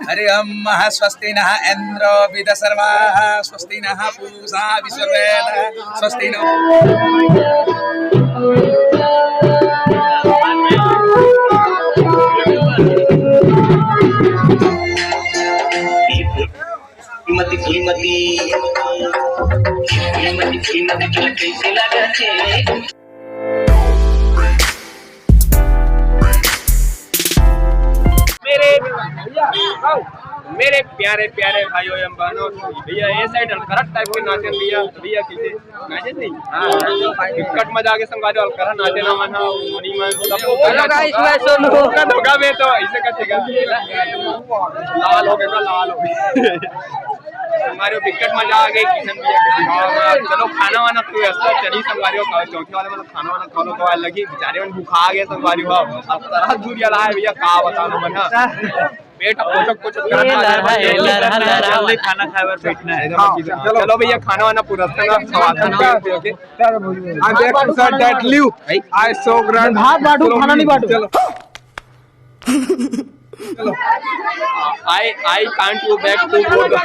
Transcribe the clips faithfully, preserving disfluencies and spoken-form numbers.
हरि ओम। स्वस्ति नः इंद्रो विद सर्वाः, स्वस्ति नः पूषा विश्ववेद, स्वस्ति नो। श्रीमती, श्रीमती, श्रीमती, श्रीमती, तुला कैसे लगा थे? मेरे, मेरे प्यारे प्यारे भाइयों एवं बहनों, भैया ये साइड अलकरट टाइप के नाचन भैया, भैया कैसे नाचे नहीं? हाँ, बिकट मजा आगे संगवारी, अलकरट नाचे ना मन, मनी मन सब। हेलो गाइस, मैं सोनू। का धोखा में तो ऐसे कटेगा, लाल हो गया, लाल हो गया। हमारे बिकट मजा आ गई किशन भैया के बिहाव में। चलो खाना वाना तो ऐसा चली संगवारी हो, चौथी वाले मतलब खाना वाना खा लो तो लगी, बेचारे मन भूखा आ गए संगवारी हो। अब तरह दूर ला है भैया, का बताना मन है। पेट अब पोछक पोछक ये करना है। लरहा है, लरहा, लरहा। जल्दी खाना खाए बर बैठना है। हाँ, चलो। चलो भैया खाना वाना पूरा खाना खवा दो। Okay, okay। I beg to sir that leave. I so grand. भात बांटू, खाना नहीं बांटू। चलो। I, I can't go back to Bodh.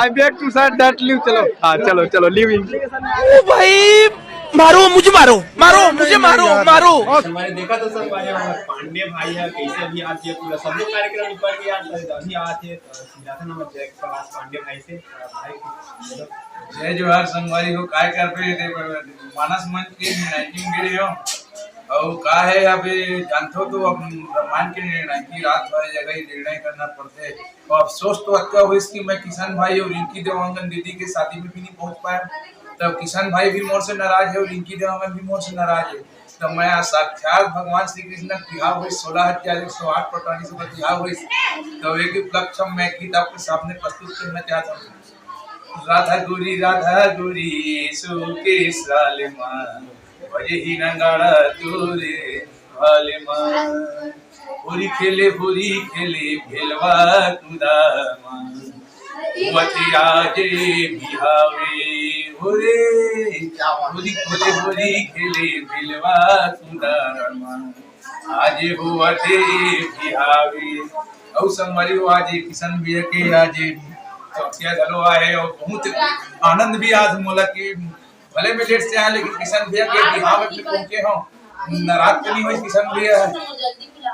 I beg to sir that leave. चलो। हाँ, चलो, चलो, leaving. ओ भाई, मारो, मुझे मारो, मारो, मुझे मारो, मारो। हमारे देखा तो सब भाई, हमारे पांडे भाई है, कैसे भी आज ये पूरा सब लोग कार्यक्रम निपट गया, अभी आज ये, अ, सीधा था ना, मैं जय कैलाश पांडे भाई से, अ, भाई, जय जोहार संगवारी हो, काय कर पे थे, मानस मंच के नाइटिंग गिरे हो। अउ का है, अभी जानथो तो अब ब्रह्मांड के निर्णय की रात भर जगह ही निर्णय करना पड़थे। और अफसोस तो अतका होइस कि मैं किशन भाई और रिंकी देवांगन दीदी के शादी में भी नहीं पहुंच पाया। तब किशन भाई भी मोर से नाराज है और रिंकी देवांगन भी मोर से नाराज है। तब मैं आज साक्षात भगवान श्री कृष्ण का बिहाव होइस, सोलह हजार एक सौ आठ पटरानी से बिहाव होइस। तब एक उपलक्ष्य में गीत आपके सामने प्रस्तुत करना चाहता हूँ। राधा गोरी, राधा गोरी, सुके साले माँ। बजे ही नगाड़ा तोरे भाले मा, होरी खेले, होरी खेले, भेलवा कुदा मा। वती आजे बिहावे, होरे। होरी खेले, होरी खेले, भेलवा कुदा मा। आजे होवते बिहावे। अउ संगवारी हो, आज किशन भैया के आज चौथिया घलो आए और बहुत आनंद भी आज मोला के भले मैं लेट से आया, लेकिन किशन भैया के बिहाव में पहुंचे हो, नाराज तो नहीं होइस किशन भैया।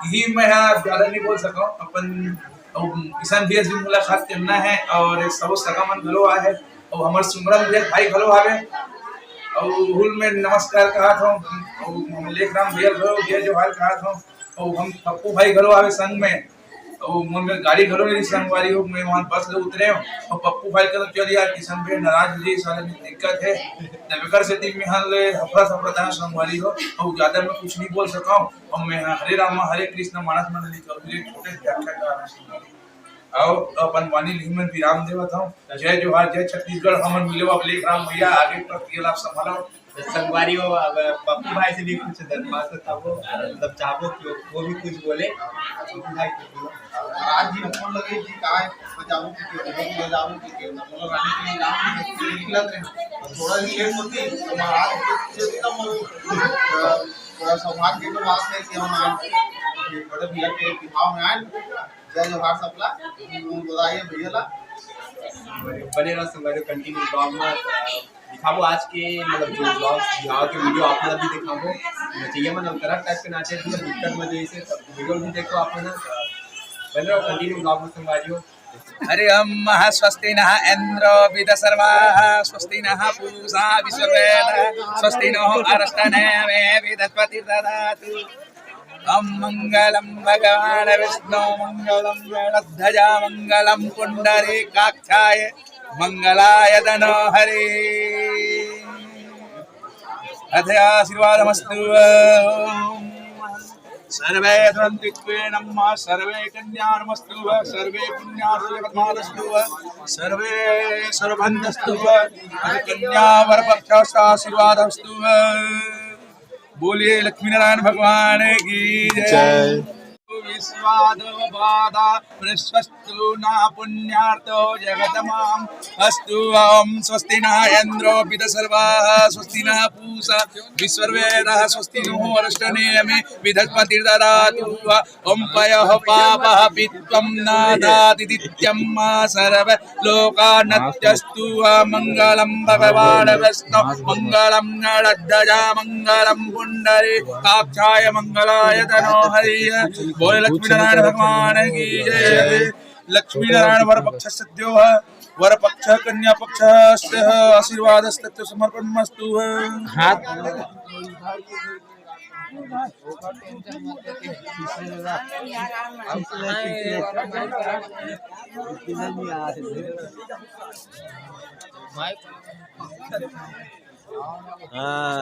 यही मैं हा ज्यादा नहीं बोल सका हूँ। अपन अउ किशन भैया से मुलाकात करना है और सब सगा मन घलो आए है और हमारे सुमरन भैया भाई घलो आवे और हुल में नमस्कार कहा था और हम लेखराम भैया घलो जय जोहार कहा था और हम पप्पू भाई घलो आवे संग में। अउ मोर में गाड़ी घलो नहीं संगवारी हो, मैं वहाँ बस ले उतरे हूँ और पप्पू भाई कहता, "चल यार, किशन भैया नाराज हो जाए, साले में दिक्कत है।" तब एकर सेती मैं यहाँ ले हफड़ा सफड़ा था संगवारी हो, अउ ज्यादा मैं कुछ नहीं बोल सका हूँ। और मैं यहाँ हरे रामा हरे कृष्णा मानस मंडली का भी एक छोटे से व्याख्या कर रहा हूँ संगवारी। अउ अपन वाणी लिंग में विराम देवत हूँ। जय जोहार, जय छत्तीसगढ़। हमन मिले अब लेखराम भैया, आगे प्रक्रिया ला आप संभालो। तो संगवारी हो, अब पप्पू भाई से भी कुछ दरखास्त था, वो मतलब चाहबो कि वो भी कुछ बोले। पप्पू भाई कुछ बोलो। आज जी फोन लगे जी, काय बजाबो कि के, बजाबो कि के, मतलब रानी के नाम निकलत रहे। थोड़ा सी लेट होती, तो महाराज से भी कम हो, थोड़ा सौभाग्य की बात है कि हम आज बड़े भैया के बिहाव में आए। जय जोहार सबला, तुम बताइए भैया ला। बने रहो संगवारी, कंटिन्यू ब्लॉग में, अ, दिखाबो आज के, मतलब, जो ब्लॉग, बिहाव के वीडियो आप लोग भी दिखाबो। नचैया मन अलकरट टाइप के नाचे, पूरा दिक्कत में जैसे सब वीडियो भी देखो आप लोग ना। बने रहो कंटिन्यू ब्लॉग में संगवारी हो। हरि ओम। स्वस्ति नः इंद्रो विद सर्वाः, स्वस्ति नः पूषा विश्ववेद, स्वस्ति नो अरष्टने मे विधस्पति ददातु। ओम मंगलम भगवान विष्णु, मंगलम गणध्वजा, मंगलम पुंडरीकाक्षाय, मंगलाय तनो हरि। अथ आशीर्वादमस्तु। सर्वे सन्ति त्वे नमः, सर्वे कल्याणमस्तु, सर्वे पुण्यास्तु, सर्वे सर्वभन्तस्तु, अथ कन्या वर पक्षास्तु आशीर्वादमस्तु। बोलिए लक्ष्मी नारायण भगवान की जय। जय। स्वादो बाधा विश्वस्तु न पुण्यार्थो जगतमाम् अस्तु। ॐ स्वस्ति न इन्द्रो विद सर्वाः, स्वस्ति न पूषा विश्ववेदाः, स्वस्ति नो अरिष्टनेमि विधस्पतिर्ददातु। ॐ पयोः पापः पित्वं न दाति दित्यं मा सर्व लोकानत्यस्तु। मङ्गलं भगवान विष्णु, मङ्गलं गणध्वजा, मङ्गलं पुण्डरीकाक्षाय, मङ्गलाय तनो हरिः। बोले लक्ष्मी नारायण भगवान की जय। लक्ष्मी नारायण वर पक्ष सद्यो है, वर पक्ष कन्या पक्ष आशीर्वाद समर्पण मस्तु है। हाथ हाँ।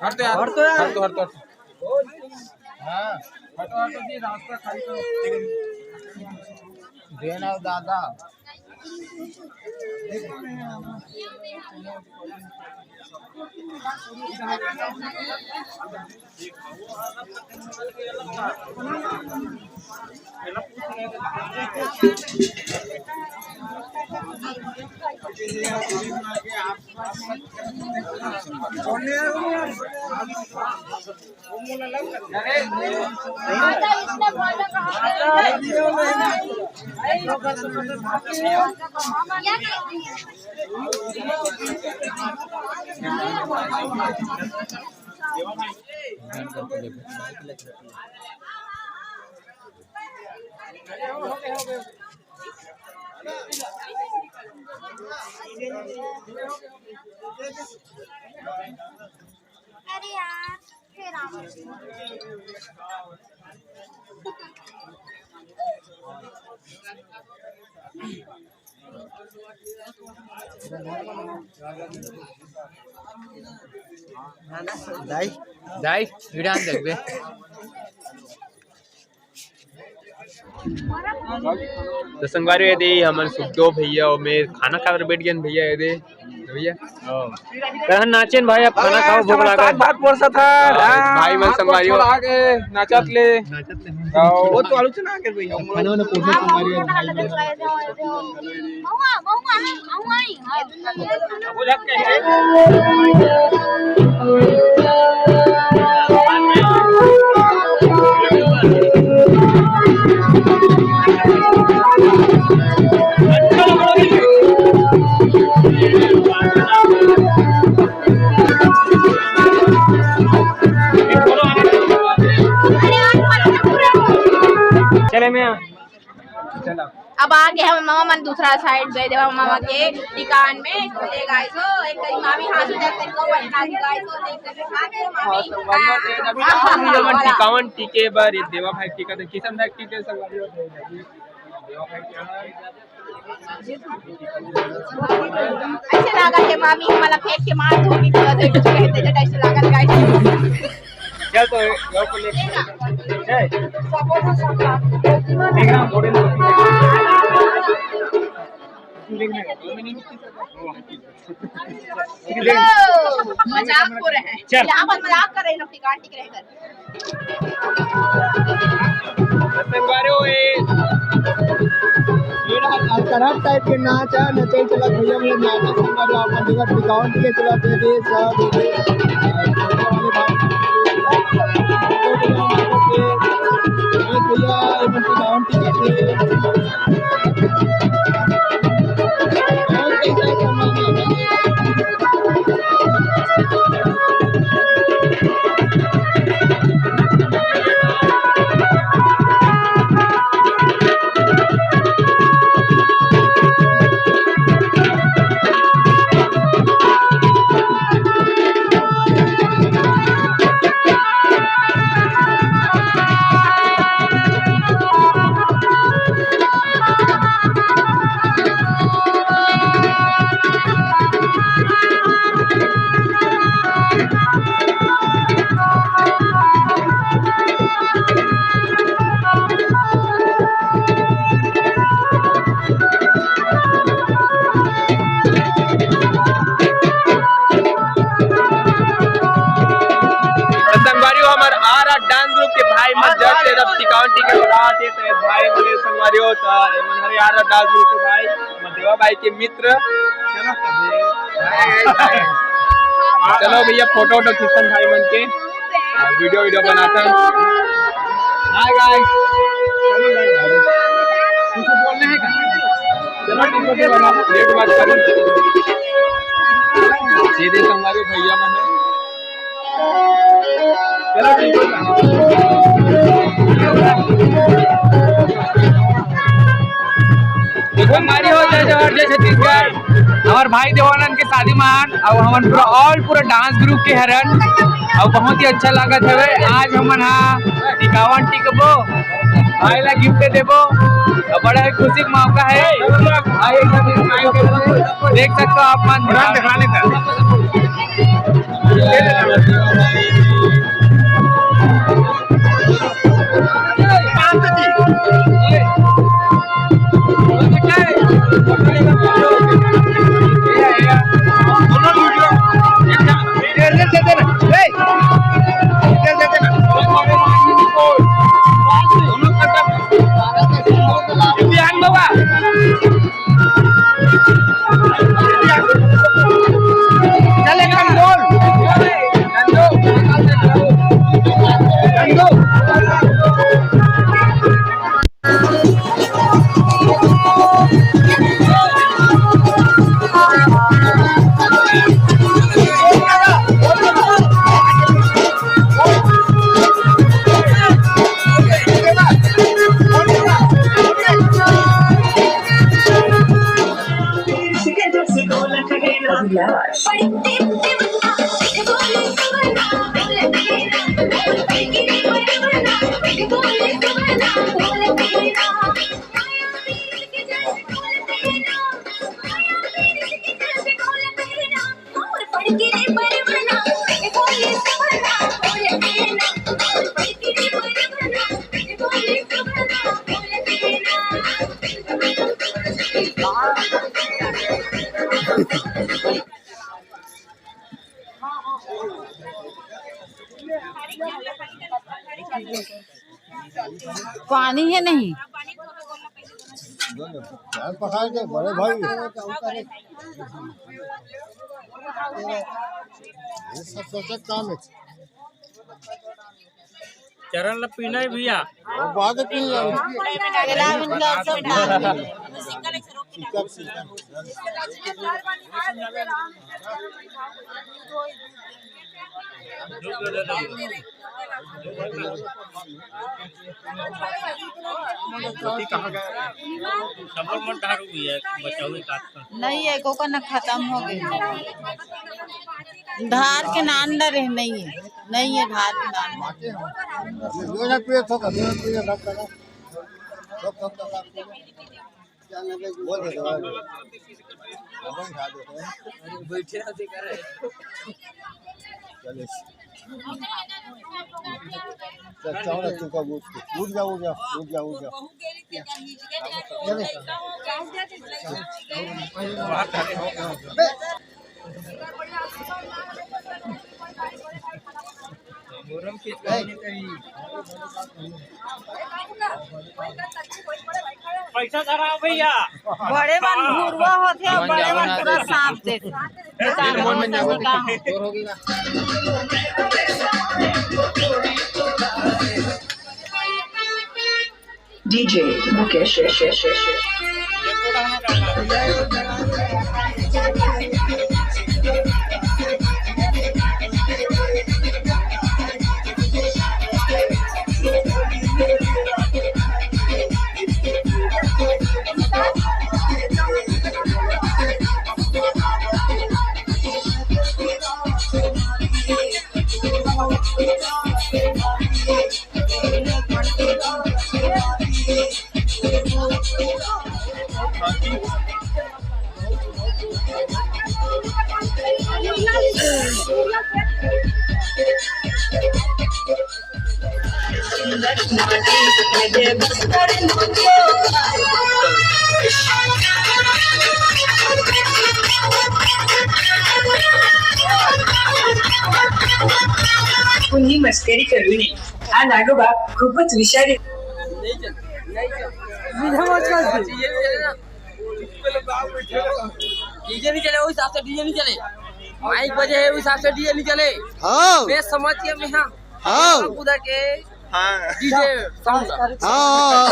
हट तो यार, हट तो यार। हट तो, हट तो, हट तो। हाँ, हटो, हटो जी, रास्ता खाली करो। देना दादा। अरे यार, फिर आ गए। दाई, दाई, video देखबे। तो संगवारी, ये दे हमन सुखदेव भैया और मैं खाना खाए बर बैठ गए भैया। ये दे भैया, करहन नाचेन भाई, अब खाना खाओ, भूख लागा। साग भात परोसत हन। हाँ, भाई मन संगवारी हो। आ गए, नाचत ले। नाचत ले। वो तो आलू चना के भैया। खाना वाना परोसत संगवारी हो। महुआ, महुआ, महुआ ही। चले मैं। अब आ गए हम मामा मन दूसरा side जय देवा मामा के ठिकान में। तो ये guys हो, एक करी मामी हाथ उठा कर को बता दी guys हो, देख सकते हैं हाथ में मामी। हाँ, संगवारी हो, तो अभी हम लोग हाँ, टिकावन टीके बार ये देवा भाई टीका दे, किशन भाई टीके संगवारी हो। देवा भाई टीका। ऐसे लगा के मामी हमारा फेंक के मार दूंगी, तो ऐसे कुछ कहते जब ऐसे लगा guys। चल तो, चल तो ले। जय। देखना, बोले ना। देखना। मजाक हो रहे हैं। चल। यहाँ पर मजाक कर रहे हैं लोग, टिकान टिक रहे कर। संगवारी हो, ये, ये रहा अलकरहट type के नाच है, नचल चलत भैया मन नाचत संगवारी हो, अपन जगह टिकावन के चलत हे, सब ये भैया, ये टिकावन के भाई बोले संगवारी हो, त एमन हरे यार डांस ग्रुप के भाई, मदेवा भाई के मित्र। चलो, चलो भैया, फोटो वोटो खींचन भाई मन के, वीडियो वीडियो बनाथन। हाय गाइस, चलो गाइस, कुछ बोलना है क्या? चलो ठीक है, लेट मत करो। सीधे संगवारी भैया मन है। चलो ठीक है। देखो, हमारी हो जय जोहार, जय छत्तीसगढ़। हमार भाई देवानंद के शादी मान, अब हमन पूरा all पूरा डांस ग्रुप के हरन, अब बहुत ही अच्छा लागत हवे। आज हमन हा टिकावन टिकबो, भाई ला गिफ्ट देबो, अब बड़ा ही खुशी के मौका है। भाई एकदम smile करके देख सकते हो आप मन। पानी है नहीं। चाय पकाए के बड़े भाई। ये सब सोचत काम है। चरण ला पीना है भैया। वो बाद में पी लो। केला में का सब डाल। धोती कहाँ गया? सबल मन ढारू भी है, बचाओ एक आध का। नहीं है, कोका ना खत्म हो गए। धार के नान डरे नहीं है, नहीं है धार के नान। ये जो है पिए तो कर, पिए सब कर। सब, सब, सब, सब। बोल दे, बोल दे। बैठे रहते कर रहे। चले। चल, चल, तू कब उठ के? उठ जा, उठ जा, उठ जा, उठ जा। पैसा धरा भैया। बड़े मन घुरवा होथे, बड़े मन पूरा सांप देथे। डीजे मुकेश। कुन्नी मस्करी करू नये। हा नागोबा खूपच विषारी. डीजे नहीं चले ना। डीजे नहीं चले, वो हिसाब से डीजे नहीं चले। माइक बजे है, वो हिसाब से डीजे नहीं चले। हाँ। मैं समझ के मैं हाँ। हाँ। उधर के हाँ। DJ sound. हाँ।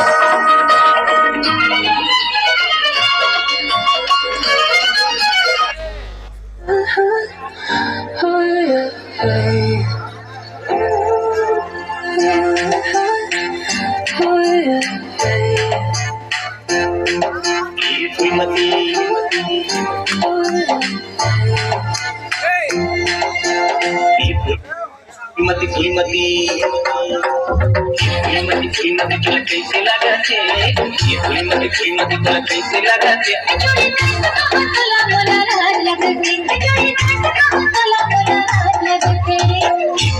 फूलमती, फूलमती, फूलमती, फूलमती, तोला कैसे लागथे? ये फूलमती, फूलमती, तोला कैसे लागथे?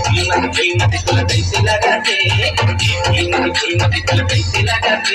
फूलमती, फूलमती, तोला कैसे लागथे? फूलमती, फूलमती, तोला कैसे लागथे?